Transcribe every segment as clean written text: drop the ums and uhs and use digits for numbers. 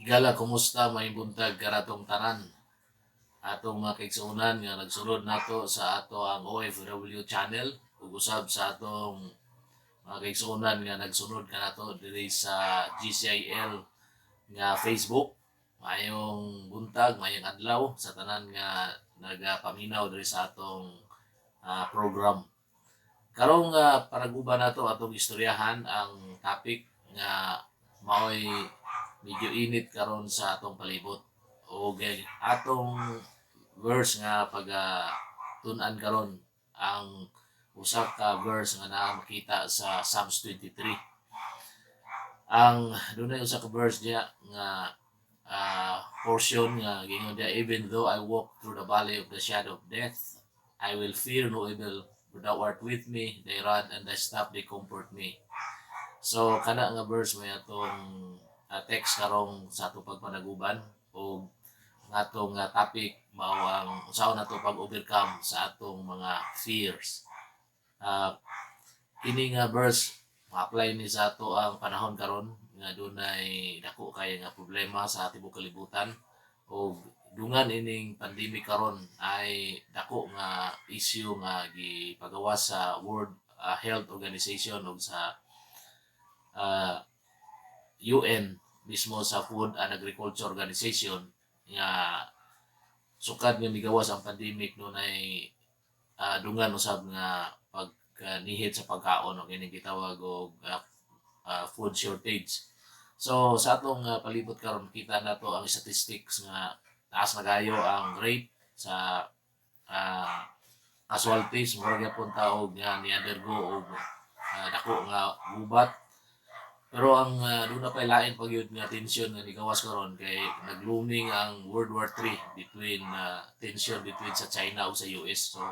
Higala, kumusta? Maayong buntag kanatong tanan. Atong mga kaigsuonan nga nagsunod nato sa ato ang OFW channel ug usab sa atong mga kaigsuonan nga nagsunod kanato diri sa GCIL nga Facebook. Maayong buntag, maayong adlaw sa tanan nga nagapaminaw diri sa atong program. Karong panaguban nato atong istoryahan ang topic nga maoy medyo init karon sa atong palibot. Og atong verse nga pag tun-an karon ang usa ka verse nga naa makita sa Psalms 23. Ang dunay usa ka verse diya nga portion nga giingon diya, "Even though I walk through the valley of the shadow of death, I will fear no evil, for thou art with me, thy rod and thy staff, they comfort me." So kana nga verse may atong text karong sa atong pagpanaguban o ang atong topic mao ang unsaon nato pag-overcome sa atong mga fears. Kini nga verse ma-apply ni sa ato ang panahon karon nga dunay dako kay nga problema sa tibuok kalibutan ug dungan ining pandemic karon ay dako nga issue nga gipagawas sa World Health Organization ug sa UN mismo, sa Food and Agriculture Organization, nga sukad nga migawas ang pandemic, dunay dungan usab nga pagkanihit sa pagkaon o kining gitawag og food shortage. So sa atong palibot karon, kita nato ang statistics nga taas na kayo ang rate sa casualties, mura gyapon taog nga ni undergo og dako nga gubat. Pero ang doon na pa'y lain pa gyud nga tension nga nigawas karon kay nag-looming ang World War III between tension between sa China ug sa US. So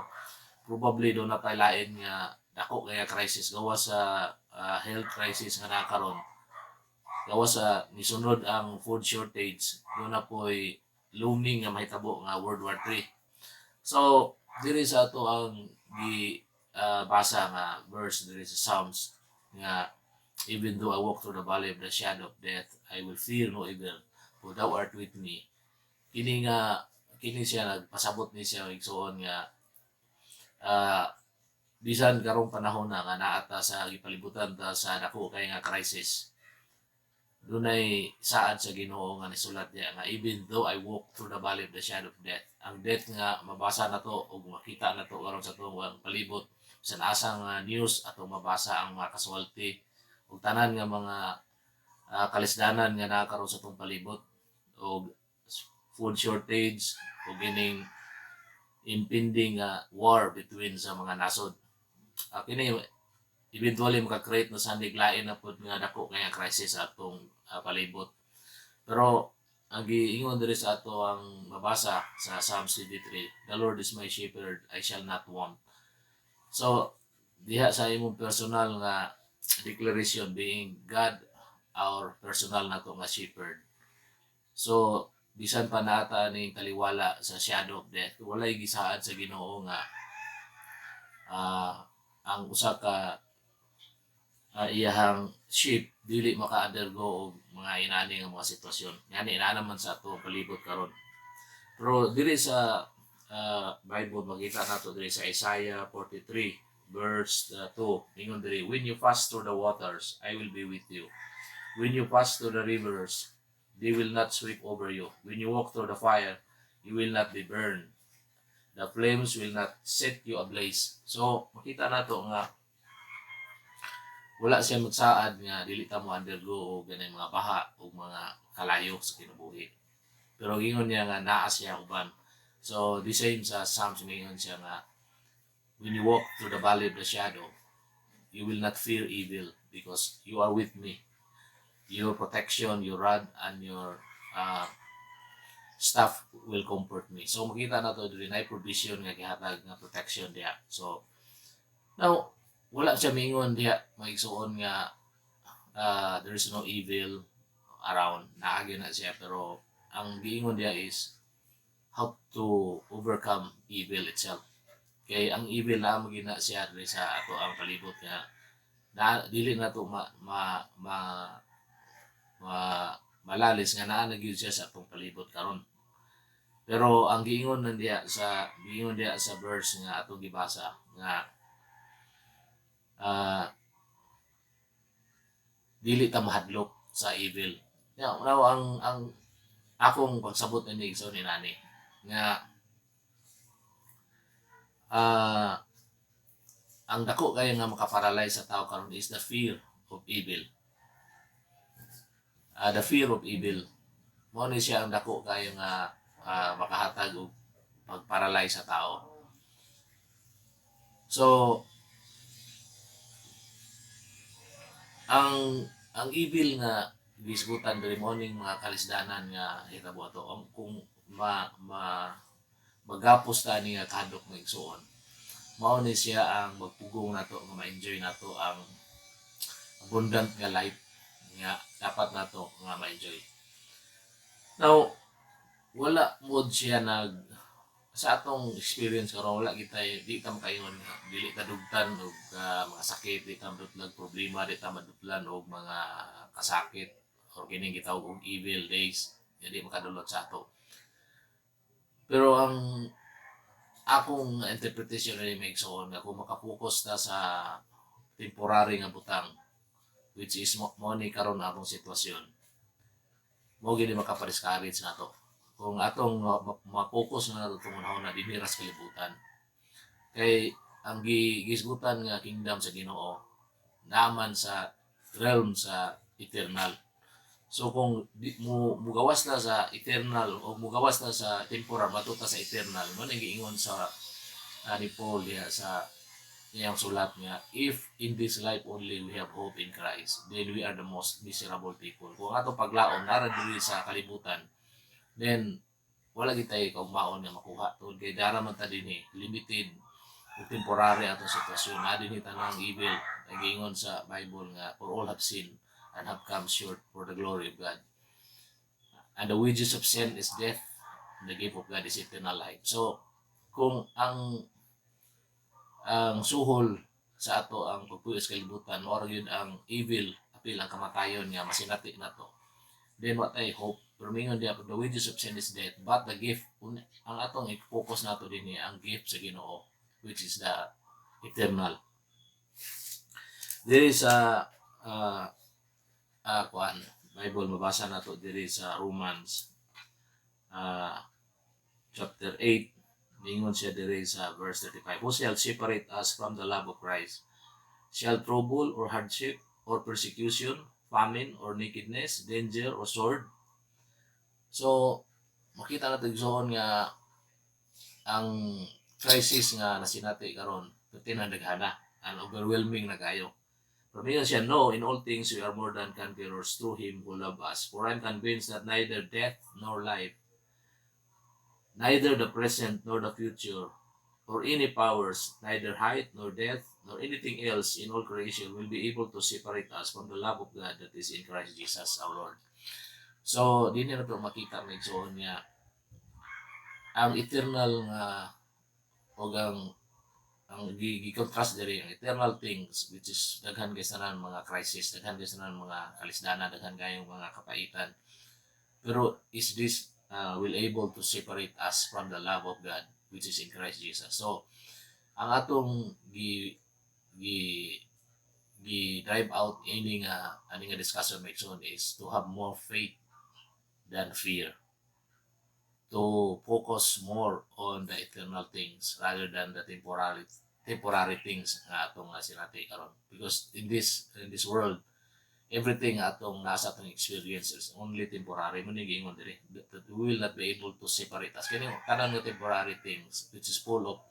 probably doon na pa'y lain nga dako kaya crisis gawas sa health crisis nga naa karon. Gawas sa nisunod ang food shortage, doon na po'y looming nga mahitabo nga World War III. So diri sa ato ang gi basa nga verse diri sa Psalms nga "Even though I walk through the valley of the shadow of death, I will fear no evil, for thou art with me." Kini nga kini siya nagpasabot ni siya, igsuon, nga bisan karong panahon na nga naa ta sa gipalibutan ta sa dako kay nga crisis, dunay saad sa Ginoo nga nisulat diya nga "Even though I walk through the valley of the shadow of death." Ang death nga mabasa nato ug makita nato karon sa atong palibot bisan asa nga news atong mabasa ang mga casualty ug tanan nga mga kalisdanan nga naa karon sa atong palibot og food shortage ug ining impending war between sa mga nasod. Kini eventually maka-create na sandig lain na pud nga dako kay nga crisis sa atong palibot. Pero ang giingon diri sa ato ang mabasa sa Psalms 23, "The Lord is my shepherd, I shall not want." So diha sa imong personal nga declaration, being God our personal nato nga shepherd. So bisan pa nata ning taliwala sa shadow of death, walay gisaad sa Ginoo nga ang usa ka iyahang sheep dili maka-undergo og mga inani nga mga sitwasyon. Ngani naa naman sa ato palibot karon. Pero diri sa Bible, makita nato diri sa Isaiah 43 verse 2, ingon diri, "When you pass through the waters, I will be with you. When you pass through the rivers, they will not sweep over you. When you walk through the fire, you will not be burned. The flames will not set you ablaze." So makita nato nga wala siya magsaad nga dili ta mo undergo og ganay mga baha o mga kalayo sa kinabuhi. Pero gingon niya nga naa siya uban. So the same sa Psalms, ingon siya nga when you walk through the valley of the shadow, you will not fear evil because you are with me. Your protection, your rod, and your staff will comfort me. So makita nato diri na provision nga gihatag nga protection diha. So now wala siya mingon diha, maigsuon, nga there is no evil around. Naa gyud na siya, pero ang giingon diha is how to overcome evil itself. Kay ang evil na mo gina siya diri sa ato ang palibot nga na dili na to ma ma ma ma Malalis nga naa na gyud siya sa atong palibot karon. Pero ang giingon diha sa verse nga atong gibasa nga dili ta mahadlok sa evil. Now ang akong pagsabot ni igsoon ni nani nga ang dako kayo nga makaparalyze sa tao karon is the fear of evil. The fear of evil. Mao ni siya ang dako kayo nga makahatag og pagparalyze sa tao. So ang evil nga gisgutan diri mo ning mga kalisdanan nga hitabo ato ang kung ma, ma magapos ta ni nga kahadlok, mga igsuon, mao ni siya ang magpugong nato nga ma-enjoy nato ang abundant nga life nga dapat nato nga ma-enjoy. Now, wala mod siya nag sa atong experience karon, wala kita, di ta makaingon nga dili ta dugtan og mga sakit, di ta madutlag problema, di ta madutlan og mga kasakit or kining gitawag og evil days nga di makadulot sa ato. Pero ang akong interpretation ni, mga igsoon, nga kung makapokus ta sa temporary nga butang, which is mo ni karon atong sitwasyon, mo gini makapa-discourage nato kung atong ma-focus na nato itong na dinhi ra sa kalibutan, kay ang gisgutan nga kingdom sa Ginoo naman sa realm sa eternal. So kung di, mo mugawas na sa eternal o mugawas na sa temporal matuta sa eternal, mo nang giingon sa ni Paul diha sa iyang sulat nga if in this life only we have hope in Christ, then we are the most miserable people. Kung atong paglaom nara diri sa kalibutan, then wala gitay kaugmaon nga makuha tungod kay dara man ta dinhi, limited ug temporary atong sitwasyon na dinhi. Tanang evil, nagingon sa Bible nga for all have sinned and have come short for the glory of God, and the wages of sin is death and the gift of God is eternal life. So kung ang suhol sa ato ang pagpuyo sa kalibutan mao ra gyud ang evil, apil ang kamatayon nga masinati nato, then wa tay hope. Pero mingon diya, the wages of sin is death, but the gift, ang atong i-focus nato dinhi ang gift sa Ginoo, which is the eternal. There is a kuan Bible, mabasa nato diri sa Romans chapter 8. Ningon siya diri sa verse 35, "Who shall separate us from the love of Christ? Shall trouble or hardship or persecution, famine or nakedness, danger or sword?" So makita nato, igsoon, nga ang crisis nga nasinati karon tinandaghana and overwhelming na kayo. Pero mingon siya, "No, in all things we are more than conquerors through Him who loved us. For I am convinced that neither death nor life, neither the present nor the future, or any powers, neither height nor depth, nor anything else in all creation will be able to separate us from the love of God that is in Christ Jesus our Lord." So, di na to makita, mga igsoon, nga ang eternal nga o ang gi-contrast diri ang eternal things, which is daghan kay tanan mga crisis, daghan kay tanan mga kalisdanan, daghan kayong mga kapaitan, pero is this will able to separate us from the love of God which is in Christ Jesus? So ang atong gi gi gi drive out ini nga discussion, mga igsoon, is to have more faith than fear, to focus more on the eternal things rather than the temporary things nga atong nga sinati karon, because in this world, everything atong nasa atong experience is only temporary. Mo ni giingon diri that we will not be able to separate us kini tanan nga temporary things, which is full of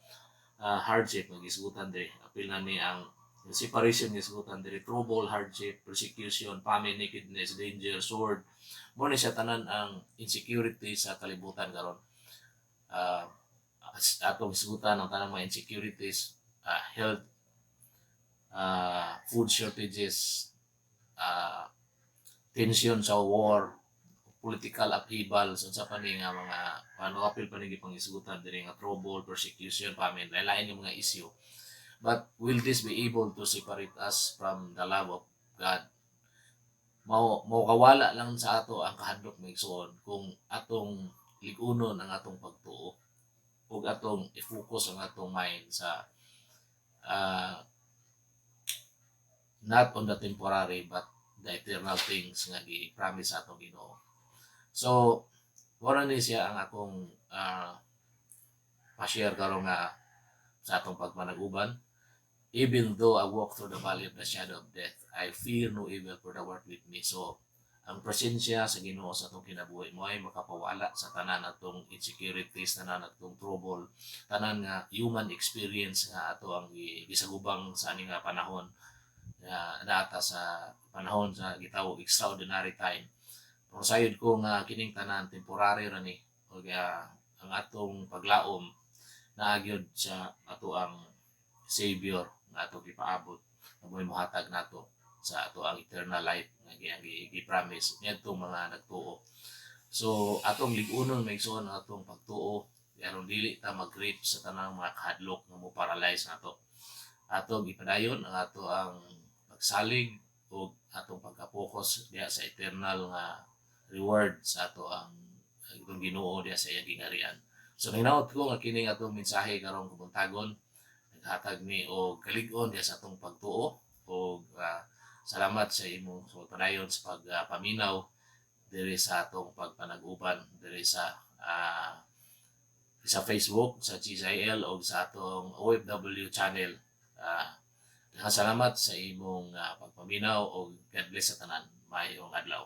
hardship nga gisgutan diri. Apil na ni ang separation nga gisgutan diri, trouble, hardship, persecution, famine, nakedness, danger, sword. Mo ni siya tanan ang insecurity sa kalibutan karon. Atong hisgutan ang tanang mga insecurities, health, food shortages, tension sa war, political upheavals, unsa pa ni nga mga ano, apil pa ni gipanghisgutan diri nga trouble, persecution, famine, lain nga mga issue. But will this be able to separate us from the love of God? Mao kawala lang sa ato ang kahadlok, mga igsuon, kung atong lig-unon ang atong pagtuo ug atong i-focus ang atong mind sa not on the temporary but the eternal things nga gi-promise sa atong Ginoo. So, mao ni siya ang akong pa-share karon nga sa atong pagpanag-uban. Even though I walk through the valley of the shadow of death, I fear no evil, for thou art with me. So, ang presensya sa Ginoo sa atong kinabuhi mo ay makapawala sa tanan atong insecurities, tanan atong trouble, tanan nga human experience nga ato ang gisagubang sa ani nga panahon nga naata sa panahon sa gitawag extraordinary time. Pero sayod ko nga kining tanan temporary ra ni ug ang atong paglaom naa gyud sa ato ang Savior nga atong gipaabot nga mo'y mohatag nato sa ato ang eternal life nga gi-promise niadtong mga nagtuo. So atong lig-unon, mga igsoon, ang atong pagtuo aron dili ta mag-grip sa tanang mga kahadlok nga mo paralyze nato. Atong ipadayon ang ato ang pagsalig ug atong pagka-focus diha sa eternal nga reward sa ato ang itong Ginoo diha sa iyang gingharian. So nahinaot ko nga kining atong mensahe karong kabuntagon naghatag ni og kalig-on diha sa atong pagtuo ug salamat sa imong padayon sa pagpaminaw diri sa atong pagpanag-uban diri sa Facebook, sa GCIL o sa atong OFW channel. Daghang salamat sa imong pagpaminaw o God bless sa tanan. Maayong adlaw.